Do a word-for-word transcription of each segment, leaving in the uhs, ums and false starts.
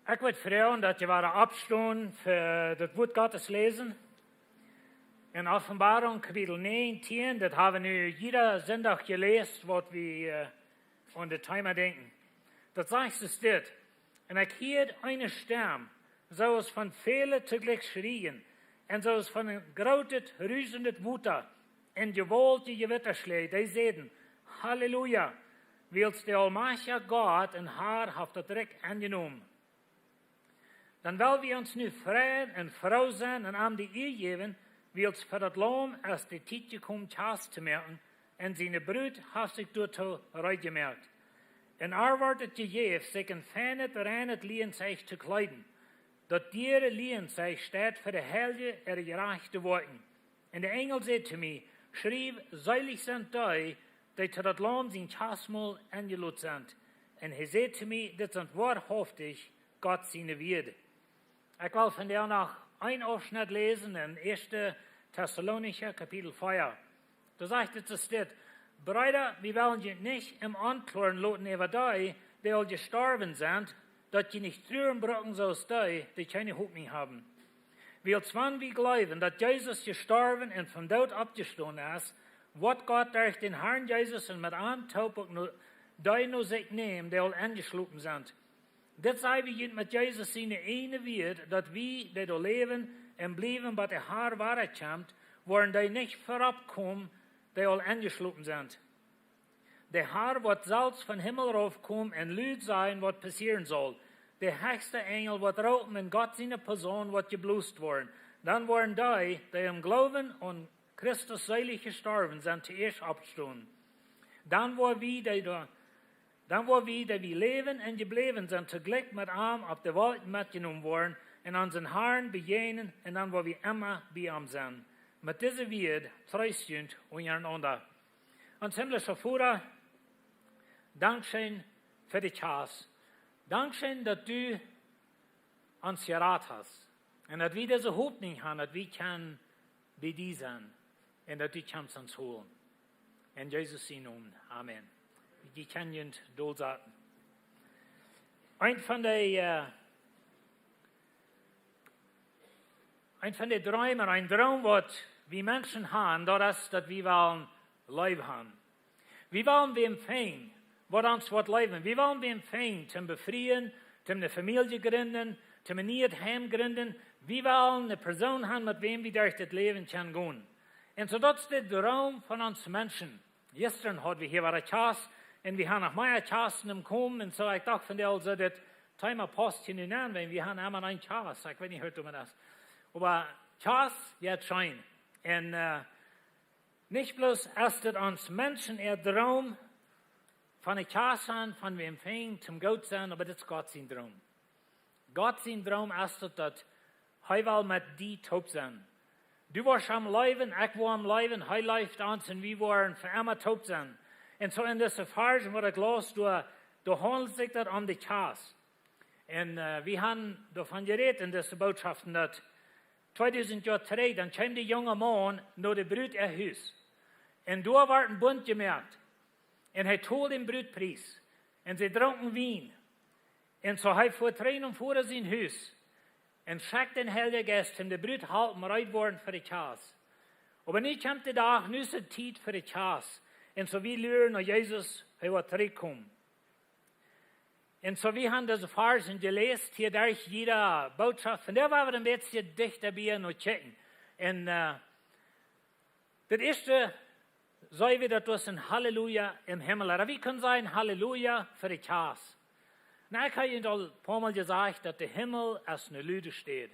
Ekj wudd froagen daut jie woaren oppstonen fa daut Wuat Gottes läsen. En Openboarunk Kapitel näajentieen, daut hab wie nu jieda Sindach jeläst, waut wie äh, aun daut Thema denkjen. Daut sajcht soo dit: Un ekj hieed eene Stemm, soo aus von väle toojlikj schrieen, un soo aus von een grootet, rusendet Wota, un jewaultje Jewitaschläaj, dee säden: Halleluja, wiels de aulmajchtja Gott un Har haft daut Rikj enjenomen. Dan well wie ons nu freien un froo sennen un am de Iea jäwen, wiels fa daut Laum es de Tiet jekomen, Kjast to moaken, un siene Brut haft sikj doatoo reed jemoakt. Un ar wort et jejäft, sikj en feinet, reinet Lienseich to kjleeden. Daut diere Lienseich steit fa de Heilje äare jerajchte Woakjen. Un de Enjel säd to mie: Schriew: Seelich sent dee, dee to daut Laum sien Kjastmol enjelot sent. Un hee säd to mie: Dit sent woarhauftich Gott siene Wieed. Ekj well vondoag noch een Aufschnett läsen en Ieeschte Tessalonicha Kapitel vea. Doa sajcht et soo dit: Breeda, wie wellen junt nich em Onkloaren loten äwa dee, dee aul jestorwen sent, daut jie nich truren brucken soo aus dee, dee kjeene Hopninj haben. Wiels wan wie jleewen, daut Jesus jestorwen un vom Doot oppjestonen es, woat Gott derch dän Harn Jesus un met am toop uk no, dee no sikj nämen, dee aul enjeschlopen sent. Dit saj wie junt met Jesus siene ieejne Wieed, daut wie, dee doa läwen un bliewen, bat de Har wada kjemt, woaren dee nich verop komen, dee aul enjeschlopen sent. De Har woat selfst vom Himmel raufkomen un lud sajen, waut passieren saul. De hechste Enjel woat roopen un Gott siene Posaun woat jeblost woaren. Dan woaren dee, dee em Gloowen aun Christus seelich jestorwen sent, toieescht oppstonen. Dan woa wie, dee doa, dan woa wie, dee wie läwen un jebläwen sent, toojlikj met am opp de Wolkjen metjenomen woaren un onsen Harn bejäajnen, un dan woa wie emma bie am sennen. Met dise Wieed treest junt unjarenaunda. Ons himlischa Voda, dankscheen fa de Kjast. Dankscheen, daut du ons jerat hast. Un daut wie dise Hopninj haben, daut wie kjennen bie die sennen. Un daut du kjemst ons holen. En Jesus sienen Nomen. Amen. Jie kjennen junt dolsaten. Een von de, äh, een von de Dreem, een Droom, waut wie Menschen haben, daut es, daut wie wellen Leew haben. Wie wellen wäm finjen, waut ons woat leewen. Wie wellen wäm finjen, toom befrieen, toom eene Famielje jrinden, toom een nieet Heim jrinden. Wie wellen eene Persoon haben, met wäm wie derch dit Läwen kjennen gonen. Un soo daut es de Droom von ons Menschen. Jistren haud wie hia wada Kjast, un wie haben noch mea Kjast em Komen, un soo, ekj docht vondoag, soo daut Thema paust hia nu aun, wiels wie haben emma een Kjast, ekj weet nich, waut doamet es. Oba Kjast, jo, scheen. Un, äh, nich bloos es daut ons Menschen äa Droom, von de Kjast sennen, von wäm finjen, toom goot sennen, oba daut es Gott sien Droom. Gott sien Droom es daut, daut hee well met die toop sennen. Du woascht am leewen, ekj woa am leewen, hee leeft ons un wie woaren fa emma toop sennen. Un soo en dise Varsch, waut ekj laus, doa, doa haundelt sikj daut om de Kjast. Un, äh, wie haben doavon jerät en dise Botschoften, daut tweedusent Joa trigj, dan kjeem de junge Maun no de Brut äa Hus. Un doa wort een Bunt jemoakt. Un hee told dän Brutpries. Un see drunken Wien. Un soo hee fua trigj no Voda sien Hus. Un schekjt dän Heiljen Jeist, om de Brut halpen reed woaren fa de Kjast. Oba nu kjemt de Dach, nu es de Tiet fa de Kjast. Un soo wie luren no Jesus, hee woat trigjkomen. Un soo wie haben dise Varsch jeläst, hia derch jiede Botschaft. Vondoag woa wie een bät dichta bie no kjikjen. Un, äh, daut ieeschte, saj wie, daut wia een Halleluja em Himmel. Oba wie kjennen sajen Halleluja fa de Kjast. Nu, ekj hab junt aul een poa Mol jesajcht, daut de Himmel es eene lude Städ.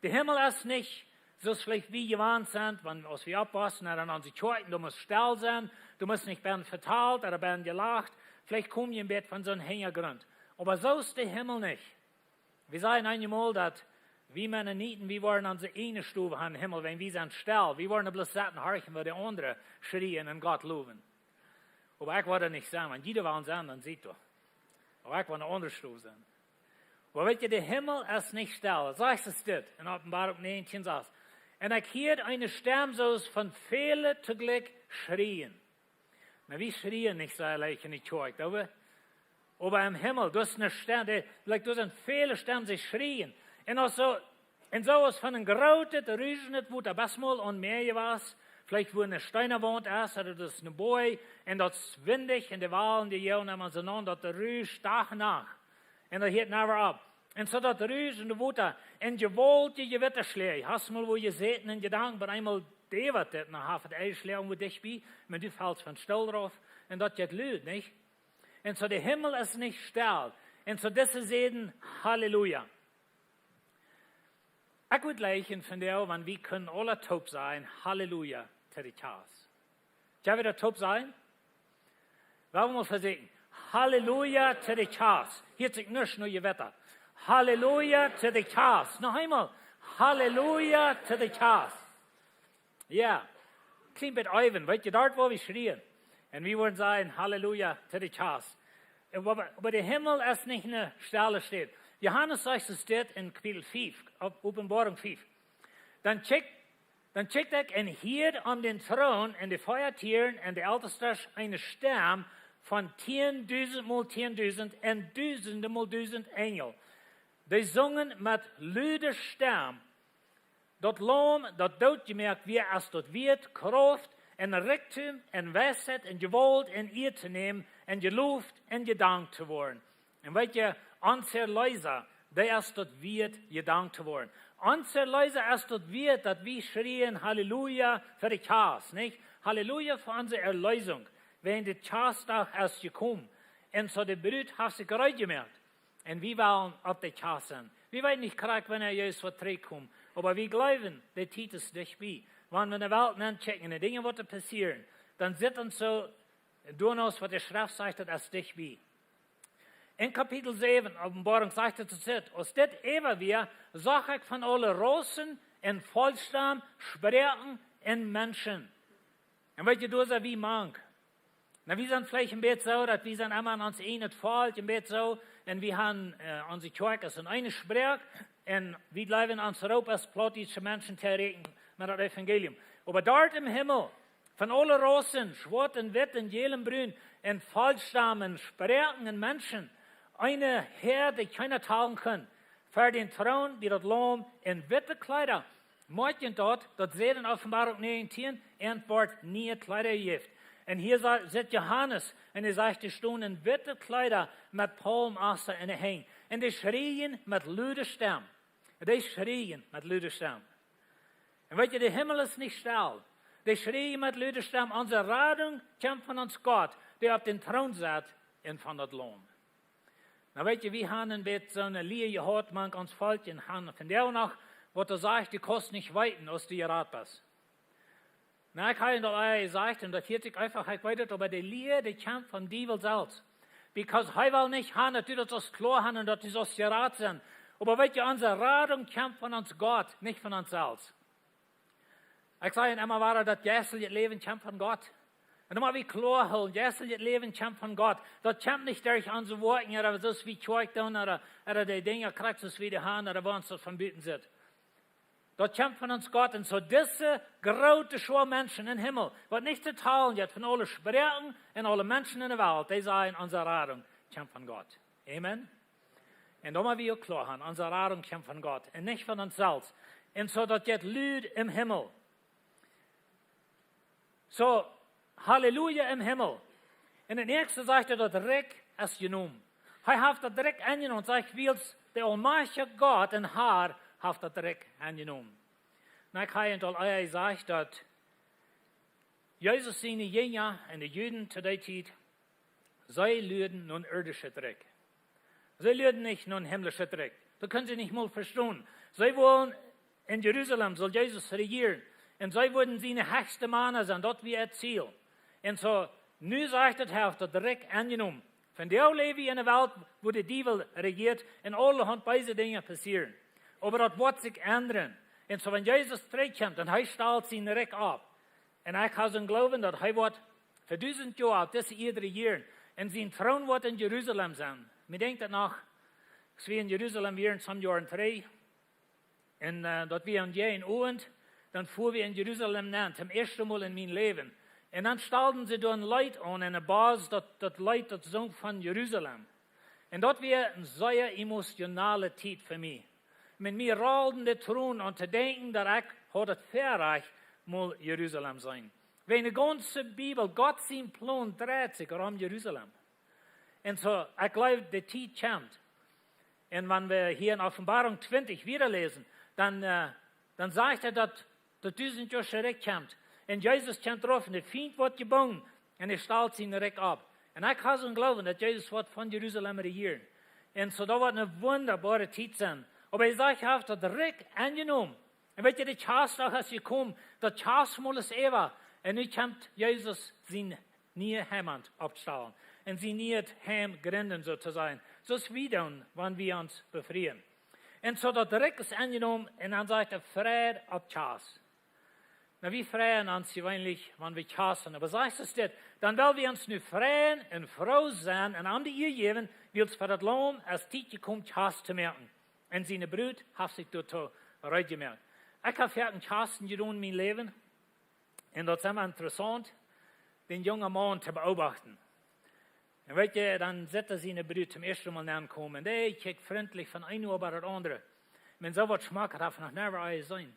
De Himmel es nich, soo aus veleicht wie jewant sent, wan, aus wie oppwossen, dan en onse Kjoakjen, doa mott stell sennen, doa mott nich woaren vetalt, ooda woaren jelacht, veleicht kom jie een bät von soon Hinjagrunt. Oba soo es de Himmel nich. Wie sajen eenjemol, daut wie Mennoniten, wie woaren onse ieejne Stow haben em Himmel, wan wie sent stell, wie woaren bloos sitten horchen, woo de aundre schrieen un Gott lowen. Oba ekj woa doa nich sennen, wan jie doa wellen sennen, dan sitt doa. Oba ekj woa eene aundre Stow sennen. Oba weet jie, de Himmel es nich stell. Sajcht et dit en Openboarunk näajentieen sas. Un ekj hieed eene Stemm soo aus von väle toojlikj schrieen. Nu, wie schrieen nich soo leicht en de Kjoakj, doo wie? Oba em Himmel, doa es eene Stemm, dee, like, doa sent väle Stemmen, dee schrieen. Un aus soo, un soo aus von een grootet, ruschendet Wota, best mol aum Mäa jewast, veleicht wua eene Steenwaunt es, ooda doa es een Boajch, un daut es windich, un de Walen, dee joagen emma soo aun, daut ruscht Dach un Nacht. Un daut hieet never op. Un soo daut ruschende Wota, un jewaultje Jewitterschläaj. Hast mol wua jesäten en Jedanken, oba eemol dee waut dit, dan haft et Eisschläaj wua dicht bie, oba du felst vom Stool rauf, un daut jeit lud, nich? Un soo de Himmel es nich stell. Un soo dise säden: Halleluja. Ekj wudd jleichen von die, wan wie kunnen aule toop sajen: Halleluja to de Kjast. Kjenn wie daut toop sajen? Lot ons mol vesieekjen. Halleluja to de Kjast. Hieet sikj nuscht no Jewetta. Halleluja to de Kjast. Noch eemol. Halleluja to de Kjast. Jo, kjlien bät äwen, weetst, doa wua wie schrieen. Un wie wudden sajen: Halleluja to de Kjast. Oba, oba de Himmel es nich eene stelle Städ. Johanes sajcht, steit en Kapitel fiew, Op-, Openboarunk fiew. Dan kjikj, dan kjikjt ekj un hieed om dän Troon un de vea Tieren un de Eltestasch eene Stemm von tieendusent mol tieendusent un dusende mol dusent Enjel. Dee sungen met lude Stemm: Daut Laum, daut dootjemoakt wia, es daut wieet, Krauft un Rikjdom un Weisheit un Jewault un Ea to nämen un jeloft un jedankt to woaren. Un weetst, ons Erleesa, dee es daut wieet, jedankt to woaren. Ons Erleesa es daut wieet, daut wie schrieen: Halleluja fa de Kjast, nich? Halleluja fa onse Erleesunk. Wäajen de Kjastdach es jekomen. Un soo de Brut haft sikj reed jemoakt. Un wie wellen opp de Kjast sennen. Wie weeten nich krakjt, wanea Jesus woat trigjkomen. Oba wie jleewen, de Tiet es dicht bie. Wan wie en de Welt nenkjikjen, de Dinja waut doa passieren, dan sitt ons soo, doano aus waut de Schreft sajcht, daut es dicht bie. En Kapitel säwen, Openboarunk, sajcht et soo: Aus dit äwa wia, sach ekj von aule Raussen un Volkjsstamm, Sproaken un Menschen. Un weetst, doa sent wie mank. Nu, wie sent veleicht een bät soo, daut wie sent emma en ons ieejnet Volkj, een bät soo. Un wie haben, äh, onse Kjoakj aus eene Sproak. Un wie jleewen, ons Roop es, plautdietsche Menschen to erreichen met daut Evangelium. Oba doa em Himmel, von aule Raussen, schwoat un witt un jäl un brun, un Volkjsstamm, Sproaken un Menschen, eene Häad, dee kjeena talen kaun, ver dän Troon, bie daut Laum, en witte Kjleeda. Moakjt daut, daut sajcht en Openboarunk näajentieen, un woat niee Kjleeda jejäft. Un hia sa-, sitt Johanes, un hee sajcht, dee stonen en witte Kjleeda met Palmasta en de Henj. Un dee schrieen met lude Stemm. Dee schrieen met lude Stemm. Un weetst, de Himmel es nich stell. Dee schrieen met lude Stemm: Onse Radunk kjemt von ons Gott, dee opp dän Troon sitt, un von daut Laum. Nu weetst, wie haben een bät soone Lia jehaut mank ons Volkj un haben vondoag noch, waut doa sajcht, du kaust nich weeten, aus du jerat best. Nu, ekj hab daut aul jesajcht, un daut hieet sikj eefach, ekj weet et, oba de Lia, dee kjemt vom Diewel selfst. Because hee well nich haben, daut du daut sust kloa haben un daut du sust jerat sennen. Oba weetst, onse Radunk kjemt von ons Gott, nich von ons selfst. Ekj saj emma wada, daut jeistelje Läwen kjemt von Gott. Un dan mott wie kloa hoolen, jeistelje Läwen kjemt von Gott. Daut kjemt nich derch onse Woakjen, ooda soo aus wie Kjoakj doonen, ooda, ooda de Dinja krakjt soo aus wie dee haben, ooda wua ons daut von buten sitt. Daut kjemt von ons Gott. Un soo dise groote Schoa Menschen em Himmel, waut nich to talen jeit, von aule Sproaken un aule Menschen en de Welt, dee sajen, onse Radunk kjemt von Gott. Amen. Un dan mott wie uk kloa haben, onse Radunk kjemt von Gott un nich von ons selfst. Un soo daut jeit lud em Himmel. Soo, Halleluja em Himmel. Un daut näakjste sajcht hee, daut Rikj es jenomen. Hee haft daut Rikj aunjenomen, sajcht, wiels de aulmajchtje Gott un Har haft daut Rikj aunjenomen. Nu, ekj hab junt aul ea jesajcht, daut Jesus siene Jinja un de Juden to dee Tiet, see luaden no een irdischet Rikj. See luaden nich no een himmlischet Rikj. Daut kunnen see nich mol vestonen. See wullen, en Jerusalem sull Jesus rejieren. Un see wudden siene hechste Mana sennen, daut wia äa Ziel. Un soo, nu sajcht et, hee haft daut Rikj aunjenomen. Vondoag läw wie en eene Welt, wua de Diewel rejieet un aulahaunt beese Dinja passieren. Oba daut woat sikj endren. Un soo, wan Jesus trigjkjemt un hee stalt sien Rikj opp, un ekj hab soon Gloowen, daut hee woat fa dusent Joa opp dise Ieed rejieren. Un sien Troon woat en Jerusalem sennen. Mie denkjt daut noch, aus wie en Jerusalem wieren, some Joaren trigj. Un, äh, daut wia aun eenen Owent, dan fuaren wie en Jerusalem nenn, toom ieeschten Mol en mien Läwen. Un dan stalden see doa een Leet aun, en eene Bus, daut, daut Leet, daut sunk von Jerusalem. Un daut wia eene sea emotionale Tiet fa mie. Met mie rolden de Tronen aun to denkjen, daut ekj haud daut Väarajcht, mol Jerusalem seenen. Wiels de gaunze Bibel, Gott sien Plon dreit sikj rom Jerusalem. Un soo, ekj jleew, de Tiet kjemt. Un wan wie hia en Openboarunk twintich wieda läsen, dan, äh, dan sajcht hee, daut daut dusent Joa Rikj kjemt. Un Jesus kjemt rauf un de Fient woat jebungen un hee stalt sien Rikj opp. Un ekj ha soon Gloowen, daut Jesus woat von Jerusalem rejieren. Un soo, daut woat eene wundaboare Tiet sennen. Oba hee sajcht, hee haft daut Rikj aunjenomen. Un weet jie, de Kjast es jekomen, daut Kjastmol es äwa. Un nu kjemt Jesus sien niee Heimat oppstalen. Un sien nieet Heim jrinden, soo to sajen. Soo aus wie doonen, wan wie ons befrieen. Un soo daut Rikj es aunjenomen un dan sajcht hee: Fräd opp Kjast. Nu, wie freien ons jeweenlich, wan wie Kjast haben. Oba sajcht et dit, dan well wie ons nu freien un froo sennen un am de Ea jäwen, wiels fa daut Laum es Tiet jekomen, Kjast to moaken. Un siene Brut haft sikj doatoo reed jemoakt. Ekj hab väl Kjasten jedonen en mien Läwen. Un daut es emma interessaunt, dän jungen Maun to beobachten. Un weet jie, dan sitt hee siene Brut toom ieeschten Mol aunkomen. Un dee kjikjt frintlich von een Uah bat daut aundre. Ekj meen, soo waut Schmocket hab ekj noch never jeseenen.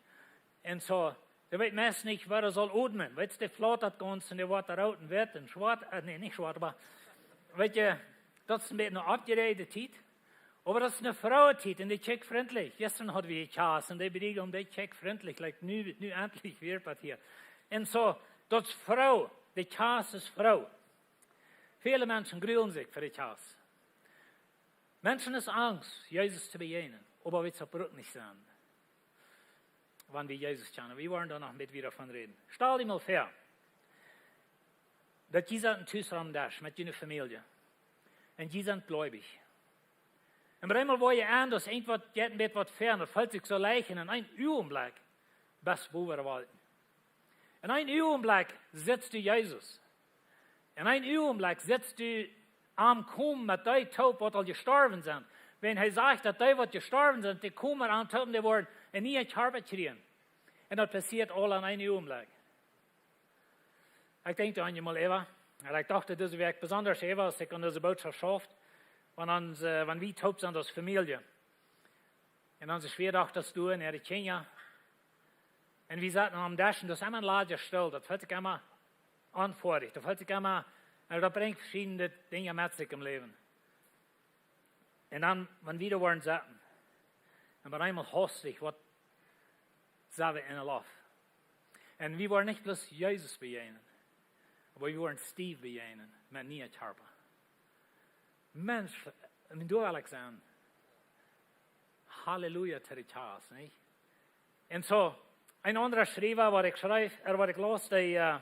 Un soo, dee weet meist nich, woo hee saul odmen. Weetst, dee flautert gaunz un dee woat root un wit un schwoat. Äh, nä, nich schwoat, oba, weet jie, daut es een bät eene oppjeräajde Tiet. Oba daut es eene frooje Tiet un dee kjikjt frintlich. Jistren haud wie Kjast un dee Briedgoom, dee kjikjt frintlich, like, nu, nu endlich wia waut hia. Un soo, daut es froo, de Kjast es froo. Väle Menschen grulen sikj fa de Kjast. Menschen es angst, Jesus to bejäajnen, oba weetst, daut brukt nich sennen, wan wie Jesus kjanen. Wie woaren doa noch een bät wieda von räden. Stal die mol väa, daut jie sent tus aum Desch met june Famielje. Un jie sent gleubich. Un opp eemol woa jie aun, daut irjentwaut, jie een bät waut fäa, daut felt sikj soo leicht, un en een Uagenblekj best bowa de Wolkjen. En een Uagenblekj sitst du Jesus. En een Uagenblekj sitst du aum Komen met dee toop, waut aul jestorwen sent. Wan hee sajcht, daut dee, waut jestorwen sent, dee komen aun toop, dee woaren een nieen Kjarpa kjrieen. Un daut passieet aul en een Uagenblekj. Ekj denkj doa eemol äwa. Un ekj docht, daut es werkjlich besonda äwa, aus ekj aun dise Bootschoft schauft. Wan ons, äh, wan wie toop sent aus Famielje. Un onse Schwiadochta doa un äare Kjinja. Un wie saten aum Desch un daut es emma een ladja Stool. Daut felt sikj emma onfoadich. Daut felt sikj emma, un daut brinjt veschiedne Dinja met sikj em Läwen. Un dan, wan wie doa woaren sitten, un opp eemol haustich, waut sent wie en de Loft. Un wie woaren nich bloos Jesus bejäajnen, oba wie woaren Steve bejäajnen met nieen Kjarpa. Mensch, ekj meen, doa well ekj sennen. Halleluja to de Kjast, nich? Un soo, een aundra Schriewa, waut ekj schreef, äh, waut ekj laus, dee, äh,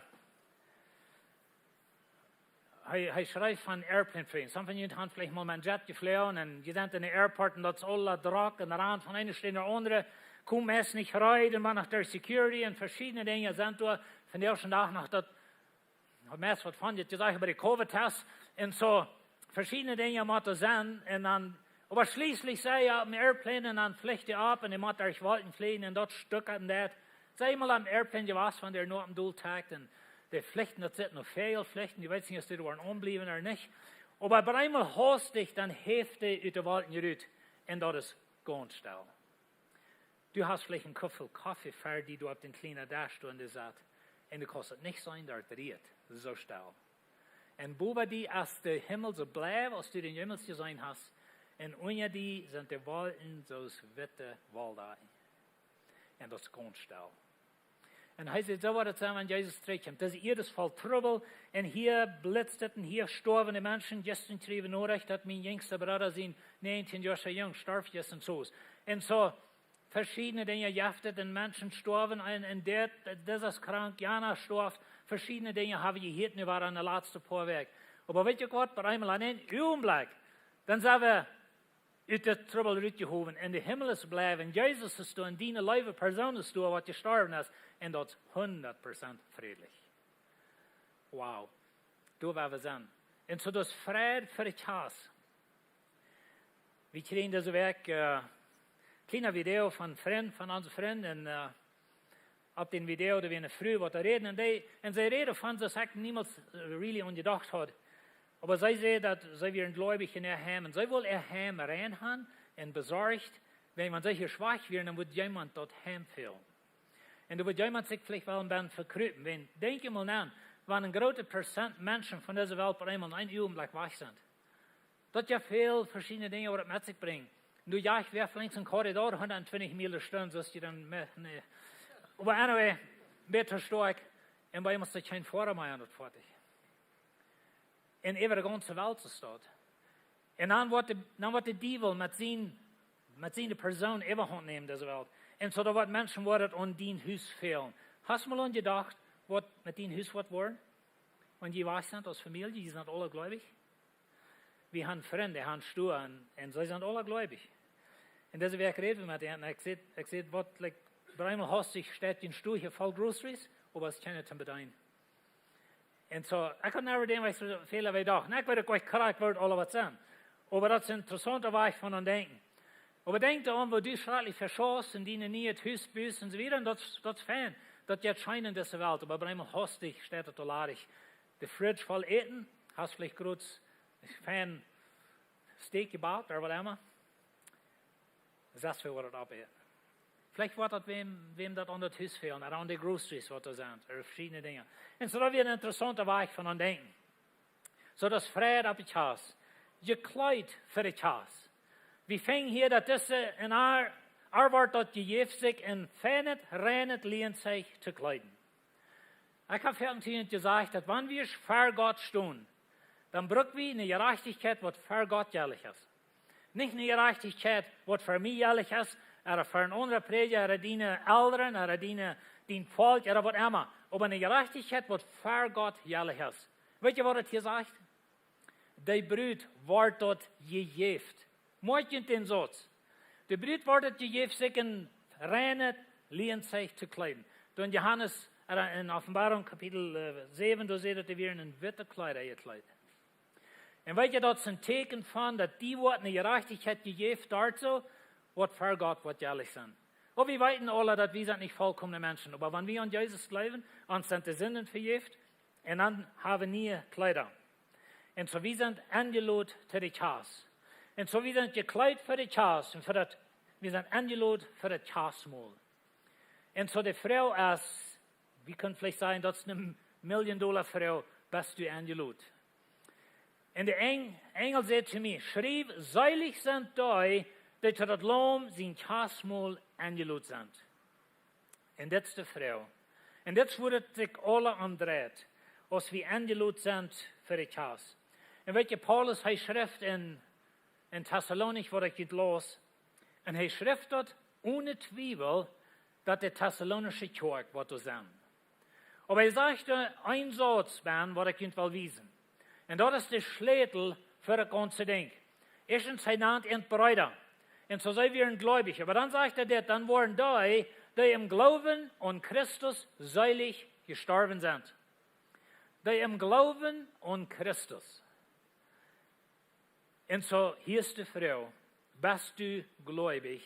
hee, hee schreef von airplane fliegen. Some von junt haben veleicht mol met een Jet jefloagen un jie sent en de Airport un daut es aula drock un dan von eene Städ no de aundre. Komen meist nich rein un dan noch derch Security un veschiedne Dinja sent doa. Vondoag dän Dach noch daut, hab meist waut von dit jesajcht, äwa de Covid-Test un soo, veschiedne Dinja motten sennen un dan, oba schlieslich sie jie oppem Airplane un dan flicht jie opp un jie motten derch Wolkjen fliegen un daut stuckat un daut. Sie mol oppem Airplane jewast, wan dee no oppem Dol trakjt un dee flichten, daut sent noch väl Flichten, dee weeten nich, aus dee doa woaren aunbliewen ooda nich. Oba opp eemol haustich, dan heft dee ut de Wolkjen rut un daut es gaunz stell. Du hast veleicht een Koffel Koffe ver die doa opp dän kjlienen Desch doa en de Sat. Un du kaust daut nich seenen, daut rieet soo stell. Un bowa die es de Himmel soo blau, aus du dän jemols jeseenen hast. Un unja die sent de Wolkjen soo aus witte Wolldakjen. Un daut es gaunz stell. Un hee sajcht, soo woat et sennen, wan Jesus trigjkjemt. Dise Ieed es voll Trubbel. Un hia blitzt et un hia stoawen de Menschen. Jistren kjrieech wie Norecht, daut mien jinjsta Brooda, sien näajentieen Joa Jung, storf jistren soo. Un soo, veschiedne Dinja jeft et un Menschen stoawen un, un dit, dit es krank, jana storf. Veschiedne Dinja hab wie jehieet nu wada en de latste poa Wäakj. Oba weetst du waut, opp eemol en een Uagenblekj, dan sent wie ut dän Trubbel rutjehowen un de Himmel es blau un Jesus es doa un diene leewe Persoon es doa, waut jestorwen es, un daut es hundat Prozent frädlich. Wow. Doa woa wie sennen. Un soo daut es Fräd fa de Kjast. Wie kjrieen dise Wäakj, äh, kjliene Video von Frind, von onse Frind un, äh, opp dän Video, doa wia eene Fru, waut doa räd un dee, un see räd von, soo aus ekj niemols, äh, really aun jedocht haud. Oba see säd daut see wieren gleubich en äa Heim un see wull äa Heim rein han un besorcht, wan, wan see hia schwak wieren, dan wudd jemaunt daut Heim fälen. Un doa wudd jemaunt sikj veleicht well een bät vekrupen. Wan, denkj emol no, wan een groota Prozent Menschen von dise Welt opp eemol en een Uagenblikj wajch sent. Daut jeft väl veschiedne Dinja waut daut met sikj brinjt. Nu jo, ekj wea veleicht een Korridor, hundatentwintich Miel de Stund, soo aus jie dan met, nä. Oba anyway, bäta stoakj. Un bie ons es kjeen Foara mea aun daut Foatich. Un äwa de gaunze Welt es daut. Un dan woat de, dan woat de Diewel met sien, met siene Persoon Äwahaunt nämen dise Welt. Un soo daut woat Menschen woaren aun dien Hus fälen. Hast mol aun jedocht, waut met dien Hus woat woaren? Wan jie wajch sent aus Famielje, jie sent aula gleubich. Wie han Frind, han Stua un, un see sent aula gleubich. Un dise Wäakj räd wie met an un ekj säd, ekj säd, waut, like, bie eemol haustich steit een Stua hia voll Groceries, oba es kjeena toom bedeenen. Un soo, ekj haud never dän, waut ekj soo väl doaräwa docht. Un ekj weet uk, ekj krakjt woo aula waut sent. Oba daut es een interessaunta Wajch von aun denkjen. Oba denkj doaraun, woo du schrakjlich veschaufst un dien nieet Hus bust un soo wieda. Un daut, daut es fein. Daut jeit scheen en dise Welt. Oba bie eemol haustich steit daut aul ladich. De Fridge voll Äten, hast veleicht groots fein Steak jebakt ooda waut emma. Sest du, waut daut opp es. Veleicht woat daut wäm, wäm daut aun daut Hus fälen, ooda aun de Groceries, waut doa sent, ooda veschiedne Dinja. Un soo, daut wia een interessaunta Wajch von aun denkjen. Soo, daut es Freid opp de Kjast. Jekjleet fa de Kjast. Wie finjen hia, daut dise, en ar, ar woat daut jejäft, sikj en feinet, reinet Lienzeich to kjleeden. Ekj hab väl jesajcht, daut wan wie ver Gott stonen, dan bruck wie eene Jerajchtichkjeit, waut ver Gott jelikj es. Nich eene Jerajchtichkjeit, waut ver mie jelikj es, ooda ver een aundra Prädja, ooda diene Elren, ooda diene, dien Volkj, ooda waut emma. Oba eene Jerajchtichkjeit, waut ver Gott jelikj es. Weet jie, waut daut hia sajcht? De Brut woat daut jejäft. Moakj junt dän Sauz. De Brut woat daut jejäft, sikj en reinet Lienzeich to kjleeden. Dan Johanes, ooda en Openboarunk Kapitel, äh, säwen, doa sajcht daut, dee wieren en witte Kjleeda jekjleet. Un weet jie, daut es een Tieekjen von, daut die woat eene Jerajchtichkjeit jejäft, doa soo, waut ver Gott woat jelikj sennen. Oba wie weeten aula, daut wie sent nich volkomne Menschen. Oba wan wie aun Jesus jleewen, ons sent de Sinden vejäft, un dan hab wie niee Kjleeda. Un soo, wie sent enjelot to de Kjast. Un soo, wie sent jekjleet fa de Kjast. Un fa daut, wie sent enjelot fa daut Kjastmol. Un soo, de Froag es, wie kjennen veleicht sajen, daut es eene Million Dollar Froag, best du enjelot? Un de Enj-, Enjel säd to mie: Schriew, seelich sent dee, dee to daut Laum sien Kjastmol enjelot sent. Un dit es de Froag. Un dit es, wua daut sikj aula aun dreit, aus wie enjelot sent fa de Kjast. Un weet jie, Paulus, hee schrift en, en Thessalonich, waut ekj junt laus, un hee schrift daut onen Twiewel, daut de Thessalonischen Kjoakj woat doa sennen. Oba hee sajcht doa een Sauz bie, waut ekj junt well wiesen. Un daut es de Schlätel fa daut gaunze Dinkj. Ieeschtens, hee nant an Breeda. Un soo see wieren gleubich. Oba dan sajcht hee dit, dan woaren dee, dee em Gloowen aun Christus seelich jestorwen sent. Dee em Gloowen aun Christus. Un soo, hia es de Froag: Best du gleubich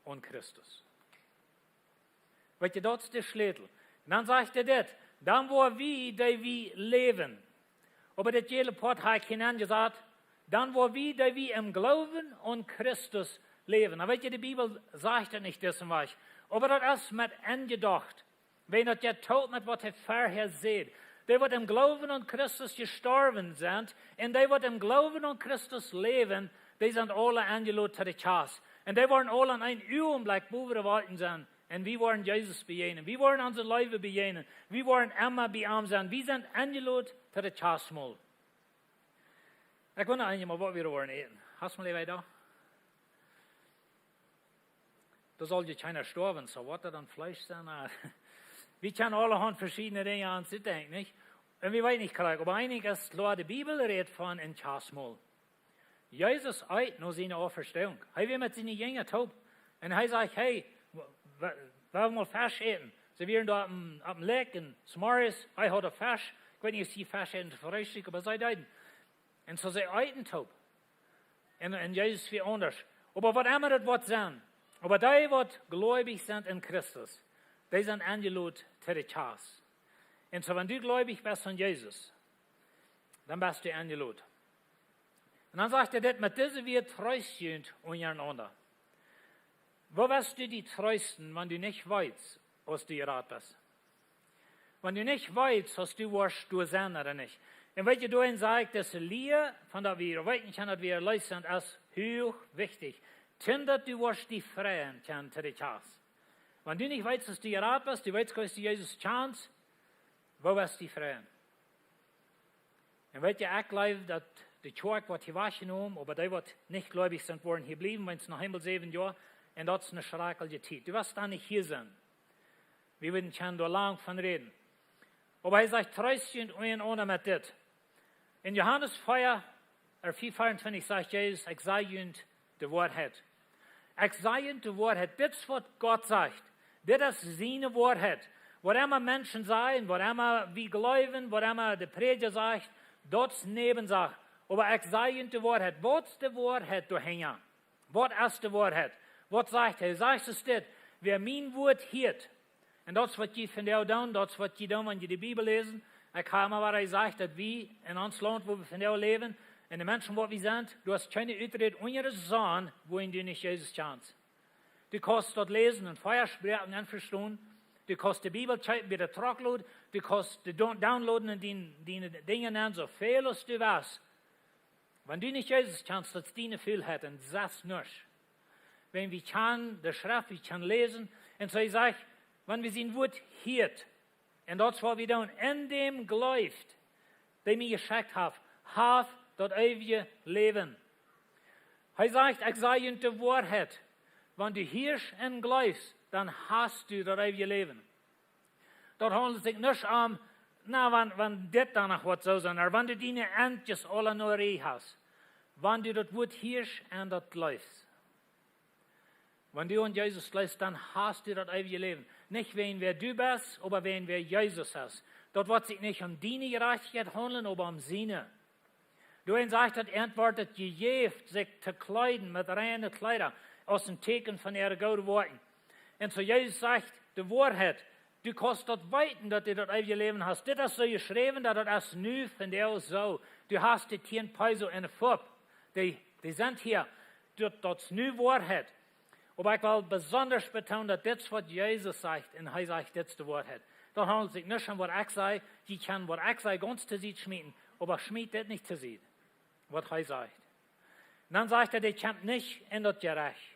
aun Christus? Weet jie, daut es de Schlätel. Un dan sajcht hee dit: Dan woa wie, dee wie läwen. Oba dit jele Poat hab ekj hia nenjesat. Dan woa wie, dee wie em Gloowen aun Christus läwen. Dan weet jie, de Bibel sajcht daut nich disen Wajch. Oba daut es met enjedocht. Wan daut jeit toop met waut hee verhäa säd. Dee, waut em Gloowen aun Christus jestorwen sent, un dee, waut em Gloowen aun Christus läwen, dee sent aula enjelot to de Kjast. Un dee woaren aula en een Uagenblikj bowen de Wolkjen sennen. Un wie woaren Jesus bejäajnen. Wie woaren onse Leew bejäajnen. Wie woaren emma bie am sennen. Wie sent enjelot to daut Kjastmol. Ekj wunda eemol, waut wie woaren äten. Hast mol äwa doa? Doa saul je kjeena stoawen, soo woat daut dan Fleesch sennen? Ah, wie kjennen aulahaunt veschiedne Dinja aun sikj denkjen, nich? Un wie weeten nich krakjt, oba eent es kloa, de Bibel rät von een Kjastmol. Jesus eet no siene Auferstehung. Hee wia met siene Jinja toop. Un hee säd: Hey, w-, w-, wie wellen mol Fesch äten. See wieren doa opp een, opp een Lake un zemorjes, hee haud Fesch. Ekj weet nich, aus see Fesch äten to Freestikj, oba see deeden. Un soo see eeten toop. Un, un Jesus wia aundasch. Oba waut emma daut woat sennen. Oba dee, waut gleubich sent en Christus, dee sent enjelot to de Kjast. Un soo, wan du gleubich best aun Jesus, dan best du enjelot. Un dan sajcht hee dit: Met dise Wieed treest junt unjarenaunda. Woo woascht du die treesten, wan du nich weetst, aus du jerat best? Wan du nich weetst, aus du woascht doa sennen ooda nich. Un weet jie, doa en saj ekj, daut de Lia von daut wie weeten kjennen, daut wie erleest sent, es huach wichtich. Tien daut du woascht die freien kjennen to de Kjast. Wan du nich weetst, aus du jerat best, du weetst, aus du Jesus kjanst, woo woascht die freien? Un weet jie, ekj jleew, daut de Kjoakj woat hia wajchjenomen, oba dee waut nich gleubich sent, woaren hia bliewen, wan et noch eemol säwen Joa, un daut es eene schrakjliche Tiet. Du woascht dan nich hia sennen. Wie wudden kjennen doa lang von räden. Oba hee sajcht: Treest junt unjarenaunda met dit. En Johanes vea, Varsch veeauntwintich sajcht Jesus: Ekj saj junt de Woarheit. Ekj saj junt de Woarheit. Dit es, waut Gott sajcht. Dit es siene Woarheit. Waut emma Menschen sajen, waut emma wie jleewen, waut emma de Prädja sajcht, daut es Näwensach. Oba ekj saj junt de Woarheit. Waut es de Woarheit doahinja? Waut es de Woarheit? Waut sajcht hee? Sajcht es dit: Wäa mien Wuat hieet, un daut es, waut jie vondoag doonen, daut es, waut jie doonen, wan jie de Bibel läsen. Ekj hab emma wada jesajcht, daut wie en ons Launt, wua wie vondoag läwen, un de Menschen, waut wie sent, du hast kjeene Uträd unja de Sonn, wua du nich Jesus kjanst. Du kaust daut läsen un vea Sproaken vestonen. Du kaust de Bibel kjeepen bie de Truckload. Du kaust de down-, downloaden un diene, diene Dinja nämen, soo väl aus du west. Wan du nich Jesus kjanst, daut es diene Fuulheit un sest nuscht. Wan wie kjennen de Schreft, wie kjennen läsen. Un soo, ekj saj, wan wie sien Wuat hieet, un daut es, waut wie doonen, en däm jleeft, dee mie jeschekjt haft, haft daut eewje Läwen. Hee sajcht: Ekj saj junt de Woarheit. Wan du hieescht un jleefst, dan hast du daut eewje Läwen. Daut haundelt sikj nich om, na, wan, wan dit dan noch waut soo sennen, ooda wan du diene Entjes aula no Rieej hast. Wan du daut Wuat hieescht un daut jleefst. Wan du aun Jesus jleefst, dan hast du daut eewje Läwen. Nich wäajen wäa du best, oba wäajen wäa Jesus es. Daut woat sikj nich om diene Jerajchtichkjeit haundlen, oba om siene. Doaromm sajcht daut, an woat daut jejäft, sikj to kjleeden met reine Kjleeda, aus een Tieekjen von äare goode Woakjen. Un soo Jesus sajcht de Woarheit: Du kaust daut weeten, daut du daut eewje Läwen hast. Dit es soo jeschräwen, daut daut es nu vondoag soo. Du hast de tieen Peso enne Fupp. Dee, dee sent hia. Daut, daut es nu Woarheit. Oba ekj well besonda betoonen, daut dit es, waut Jesus sajcht, un hee sajcht, dit es de Woarheit. Daut haundelt sikj nich om, waut ekj saj. Jie kjennen, waut ekj saj, gaunz to Sied schmieten, oba schmiet dit nich to Sied, waut hee sajcht. Un dan sajcht hee: Dee kjemt nich en daut Jerecht.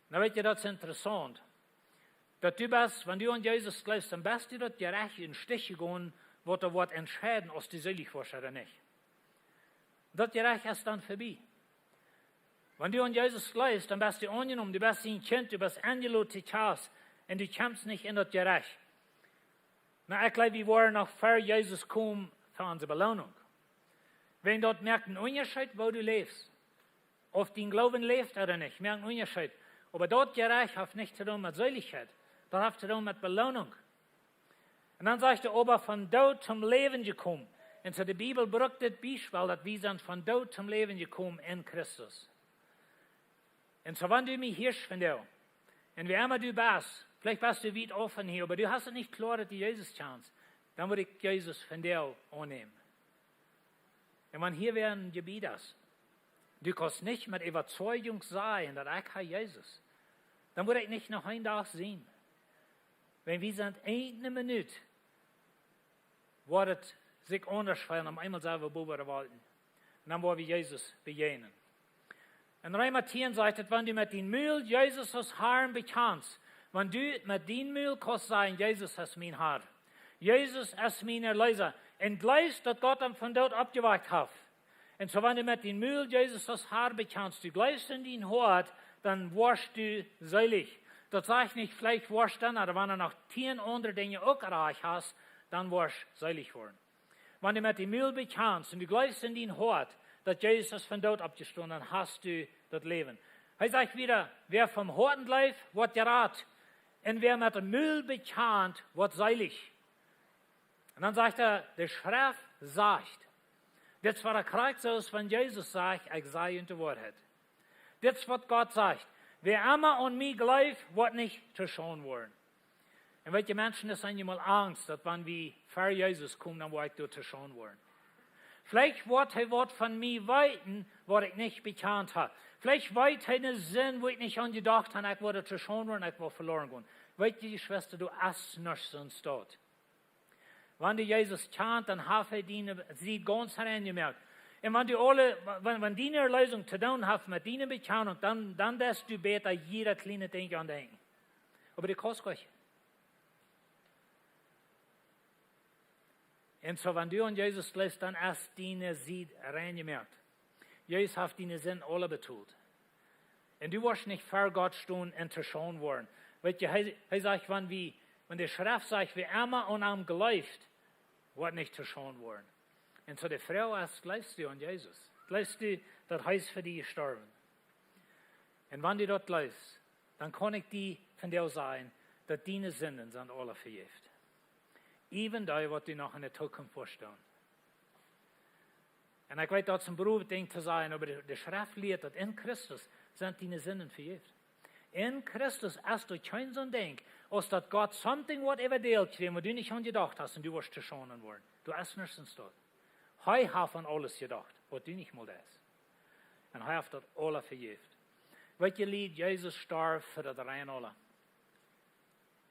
Nu weet jie, daut es interessaunt. Daut du best, wan du aun Jesus jleefst, dan best du daut Jerecht em Stich jegonen, waut doa woat entscheiden, aus du seelich woascht ooda nich. Daut Jerecht es dan verbie. Wan du aun Jesus jleefst, dan best du aunjenomen, du best sien Kjint, du best enjelot to Kjast, un du kjemst nich en daut Jerecht. Nu, ekj jleew, wie woaren noch ver Jesus komen fa onse Beloonunk. Wan daut moakt een Unjascheet, woo du läfst. Auf dien Gloowen läft ooda nich, moakt een Unjascheet. Oba daut Jerecht haft nich to doonen met Seelichkjeit. Daut haft to doonen met Beloonunk. Un dan sajcht hee: Oba vom Doot toom Läwen jekomen. Un soo, de Bibel brukt dit Biespel, daut wie sent vom Doot toom Läwen jekomen en Christus. Un soo, wan du mie hieescht vondoag, un wäa emma du best, veleicht best du wiet auf von hia, oba du hast et nich kloa, daut du Jesus kjanst, dan wudd ekj Jesus vondoag aunnämen. Un wan hia wäa en Jebäd es, du kaust nich met Äwazeijunk sajen, daut ekj ha Jesus, dan wudd ekj nich noch een Dach sennen. Wan wie sent eene Minut, woat et sikj aundasch feelen, opp eemol sent wie bowen de Wolkjen. Un dan woa wie Jesus bejäajnen. En Reema tieen sajcht et: Wan du met dien Mul Jesus aus Harn bekjanst, wan du met dien Mul kaust sajen: Jesus es mien Har, Jesus es mien Erleesa, un jleefst, daut Gott am vom Doot oppjewakjt haft, un soo, wan du met dien Mul Jesus aus Har bekjanst, du jleefst en dien Hoat, dan woascht du seelich. Daut sajcht nich, veleicht woascht dan, oba wan du noch tieen aundre Dinja uk rajcht hast, dan woascht seelich woaren. Wan du met dien Mul bekjanst un du jleefst en dien Hoat, daut Jesus es vom Doot oppjestonen, dan hast du daut Läwen. Hee sajcht wieda: Wäa vom Hoaten jleeft, woat jerat. Un wäa met dän Mul bekjant, woat seelich. Un dan sajcht hee: De Schreft sajcht. Dit es, waut krakjt soo es, wan Jesus sajcht: Ekj saj junt de Woarheit. Dit es, waut Gott sajcht: Wäa emma aun mie jleeft, woat nich to Schaund woaren. Un weet jie, Menschen, daut es eenjemol Angst, daut wan wie ver Jesus komen, dan woa ekj doa to Schaund woaren. Veleicht woat hee waut von mie weeten, waut ekj nich bekjant hab. Veleicht weet hee eene Sind, wua ekj nich aun jedocht hab, ekj woa to Schaund woaren, ekj woa veloren gonen. Weet jie, Jeschwista, doa es nuscht soo een Staut. Wan du Jesus kjanst, dan haft hee diene Sied gaunz rein jemoakt. Un wan du aule, wan, wan diene Erlösung to doonen haft met diene Bekjanunk, dan, dan deist du bäta jieda kjliena Dinkj aun denkjen. Oba du kaust nich. Un soo, wan du aun Jesus jleefst, dan es diene Sied rein jemoakt. Jesus haft diene Sind aule betolt. Un du woascht nich ver Gott stonen un to Schaund woaren. Weet jie, hee, hee sajcht, wan wie, wan de Schreft sajcht, wäa emma aun am jleeft, woat nich to Schaund woaren. Un soo de Froag es, jleefst du aun Jesus? Jleefst du, daut hee es fa die jestorwen? Un wan du daut jleefst, dan kaun ekj die vondoag sajen, daut diene Sinden sent aule vejäft. Even dee, waut die noch enne Zukunft vestonen. Un ekj weet, daut es een broavet Dinkj to sajen, oba de, de Schreft lieet, daut en Christus sent diene Sinden vejäft. En Christus es doa kjeen soon Dinkj, aus daut Gott something woat äwa die kjrieen, wua du nich aun jedocht hast un du woascht to Schaund woaren. Du hast nuscht en Staut. Hee haft aun aules jedocht, waut du nich mol deist. Un hee haft daut aule vejäft. Weet jie, Lied, Jesus storf fa daut rein aule.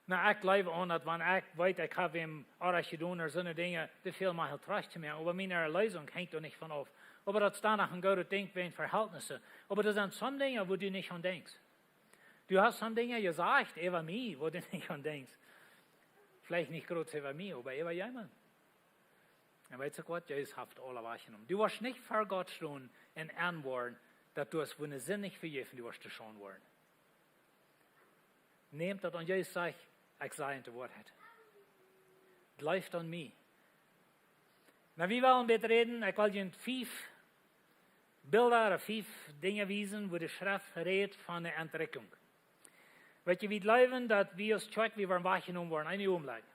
Nu, ekj jleew aun daut, wan ekj weet, ekj hab wäm oajch jedonen ooda soone Dinja, dee väl mea trajcht to moaken. Oba miene Erlösung henjt doa nich von auf. Oba daut es dan noch een goodet Dinkj wäajen Verhältnisse. Oba doa sent some Dinja, wua du nich aun denkjst. Du hast some Dinja jesajcht äwa mie, wua du nich aun denkjst. Veleicht nich groot äwa mie, oba äwa jemaunt. Un weetst du waut? Jesus haft aule wajchjenomen. Du woascht nich ver Gott stonen un enwoaren, daut du hast, wua diene Sind nich vejäft, du woascht to Schaund woaren. Nämt daut aun, Jesus sajcht, ekj saj junt de Woarheit. Jleeft aun mie. Nu, wie wellen dit räden, ekj well junt fief Bilda ooda fief Dinja wiesen, wua de Schreft rät von de Entrückung. Weet jie, wie jleewen, daut wie aus Kjoakj, wie woaren wajchjenomen woaren, een Uagenblikj.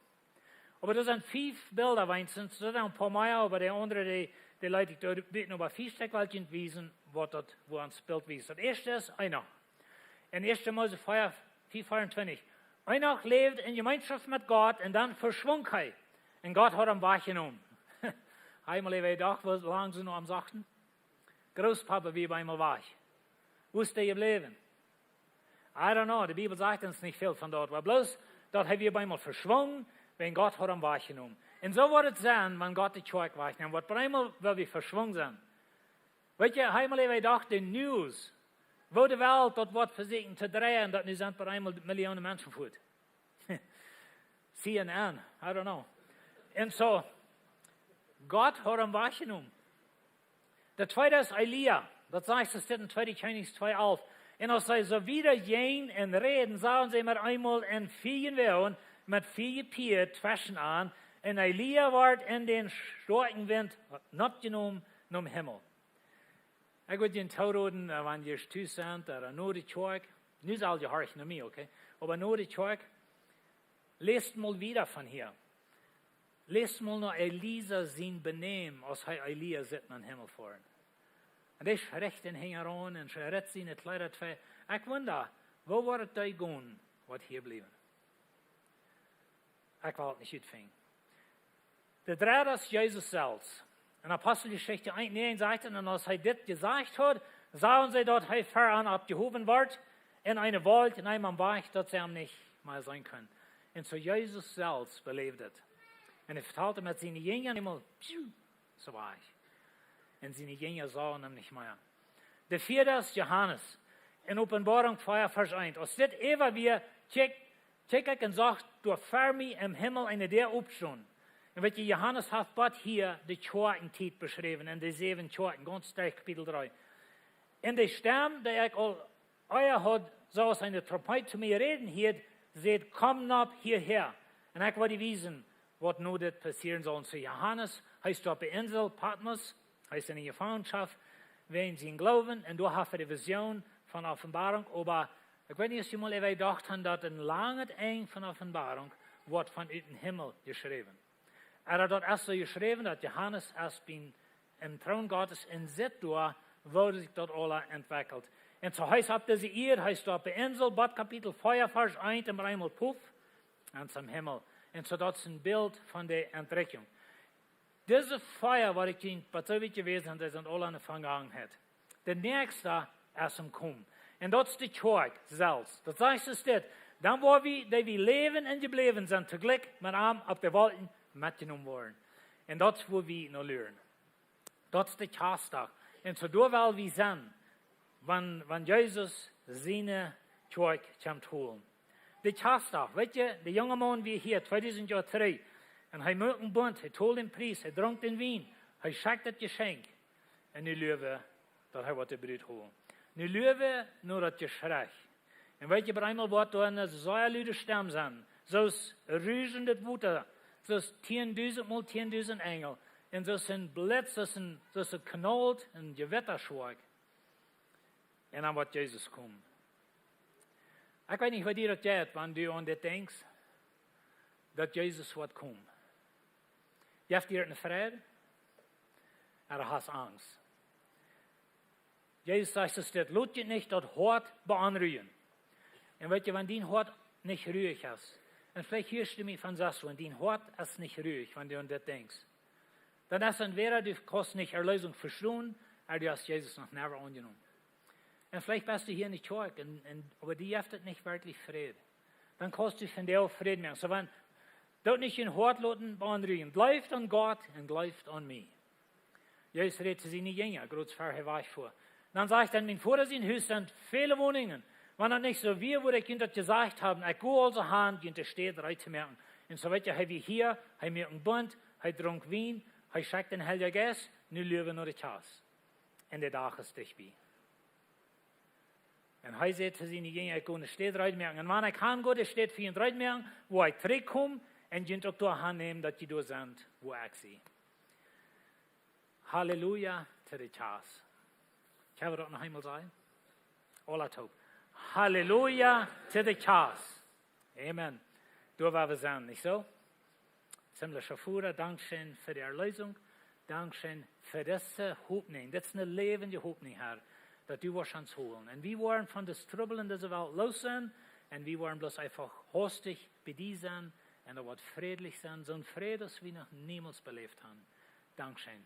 Oba doa sent fief Bilda, weens doa sent een poa mea, oba de aundre, dee, dee leet ekj doa buten, oba fief Stekj well ekj junt wiesen, waut daut, wua ons Bilt wiest. Daut ieeschte es Henoch. En ieeschte Mose vea, vea veeauntwintich. Henoch läwd en Jemeenschoft met Gott un dan veschwunk hee. Un Gott haud am wajchjenomen. Hee mol äwa jedocht, woo lang see no am sochten. Grootpapa wia bie eemol wajch. Wua es dee jebläwen? I don't know, de Bibel sajcht ons nich väl von daut. Oba bloos, daut hee wia bie eemol veschwungen, wäajen Gott haud am wajchjenomen. Un soo woat et sennen, wan Gott de Kjoakj wajchnemt. Woat bie eemol, woa wie veschwungen sennen. Weet jie, hee mol äwa jedocht, de News, woo de Welt daut woat vesieekjen to dreien, daut nu sent bie eemol Millionen Menschen fuat. C N N, I don't know. Un soo, Gott haud am wajchjenomen. De tweede es Elia. Daut sajcht et dit en tweede Kjennichs twee alf. Un aus see soo wieda jinjen un räden, sagen see met eemol een Fiejenwoagen met väl Pieed tweschen an. Un Elia wort en dän stoakjen Wint noppjenomen nom Himmel. Ekj wudd junt tooroden, äh, wan jie tus sent, ooda no de Kjoakj, nu sell jie horchen no mie, okay? Oba no de Kjoakj, läst mol wieda von hia. Läst mol no Elisa sien Benämen, aus hee Elia sitt nom Himmel foaren. Un dee schricht am hinjaraun un schritt siene Kjleeda twei. Ekj wunda, woo woat et dee gonen, waut hia bliewen? Ekj well et nich utfinjen. De dredde es Jesus selfst. En Aposteljeschicht eent näajen sajcht et, un aus hee dit jesajcht haud, sagen see, daut hee ver an oppjehowen wort, en eene Wolkj, en eenem Wajch, daut see am nich mea seenen kunnen. Un soo Jesus selfst beläwd et. Un hee vetald et met siene Jinja, eemol, pju, soo wajch. Un siene Jinja sagen am nich mea. De vieede es Johanes. En Openboarunk vea, Varsch eent. Aus dit äwa wia, kjikj, kjikj ekj un sach doa ver mie em Himmel eene Däa oppstonen. Un weet jie, Johanes haft bat hia de Kjoakjentiet beschräwen, en de säwen Kjoakjen, gaunz derch Kapitel dree. Un de Stemm, dee ekj aul ea haud, soo aus eene Trompet to mie räden hieed, säd: "Komm nopp hieha." Un ekj woa die wiesen, waut nu dit passieren saul. Un soo Johanes, hee es opp de Insel Patmos, hee es en Jefangenschoft, wäajen sien Gloowen, un doa haft hee de Vision von Openboarunk, oba ekj weet nich, aus jie mol äwa jedocht haben, daut een langet Enj von Openboarunk woat von ut dän Himmel jeschräwen. Ooda daut es soo jeschräwen, daut Johanes es biem, em Troon Gottes un sitt doa, woo sikj daut aula entwekjelt. Un soo hee es opp dise Ieed, hee es doa opp de Insel, bat Kapitel vea, Varsch eent, un bie eemol puff, aun dän Himmel. Un soo daut es een Bilt von de Entrückung. Dise Fia, waut ekj junt, waut soo wiet jewäsen, dee sent aula enne Vegangenheit. De näakjste es aum komen. Un daut es de Kjoakj selfst. Daut sajcht soo dit. Dan woa wie, dee wie läwen un jebläwen sent, toojlikj met am opp de Wolkjen metjenomen woaren. Un daut es, wua wie no luren. Daut es de Kjastdach. Un soo doa well wie sennen, wan, wan Jesus siene Kjoakj kjemt holen. De Kjastdach, weet jie, de junge Maun wia hia tweedusent Joa trigj. Un hee muak een Bunt, hee told dän Pries, hee drunk dän Wien, hee schekjt daut Jeschenkj. Un nu luaw wie, daut hee woat de Brut holen. Nu luaw wie no daut Jeschrei. Un weet jie, opp eemol woat doa eene sea lude Stemm sennen. Soo aus ruschendet Wota, soo aus tieendusent mol tieendusent Enjel. Un soo aus een Blitz, soo aus een, soo aus een Knaul, een Jewitta schwoa. Un dan woat Jesus komen. Ekj weet nich, waut die daut jeit, wan du aun dit denkjst, daut Jesus woat komen. Jeft die eene Freid? Ooda hast Angst? Jesus sajcht, es dit, lot junt nich daut Hoat beonrujen. Un weet jie, wan dien Hoat nich ruich es, un veleicht hieescht du mie von soo, wan dien Hoat es nich ruich, wan du aun dit denkjst, dan es entwäda du kaust nich Erlösung vestonen, ooda du hast Jesus noch never aunjenomen. Un veleicht best du hia enne Kjoakj, un, un, oba die jeft et nich werkjlich Fräd. Dan kaust du vondoag Fräd moaken. Soo, wan, doot nich dien Hoat loten beonrujen. Jleeft aun Gott un jleeft aun mie. Jesus rät to siene Jinja, krakjt ver hee wajch foa. Dan sajcht hee, en mien Voda sien Hus sent väle Woninjen. Wan daut nich soo wia, wudd ekj junt daut jesajcht haben. Ekj go aulsoo han, junt de Städ reed to moaken. Un soo weet jie, hee wia hia, hee muak een Bunt, hee drunk Wien, hee schekjt dän Heiljen Jeist, nu luaw wie no de Kjast. Un de Dach es dicht bie. Un hee säd to siene Jinja, ekj go de Städ reed moaken. Un wan ekj han go de Städ fa junt reed moaken, woa ekj trigjkomen un junt uk doa han nämen, daut jie doa sent, wua ekj sie. Halleluja to de Kjast. Kjenn wie daut noch eemol sajen? Aula toop. Halleluja to de Kjast. Amen. Doa woa wie sennen, nich soo? Himmlischa Voda, dankscheen fa de Erlösung. Dankscheen fa dise Hopninj. Dit es eene läwendje Hopninj, Herr, daut du woascht ons holen. Un wie woaren von daut Trubbel en dise Welt loos sennen. Un wie woaren bloos eefach haustich bie die sennen. Un daut woat frädlich sennen. Soon Fräd, aus wie noch niemols beläft haben. Dankscheen.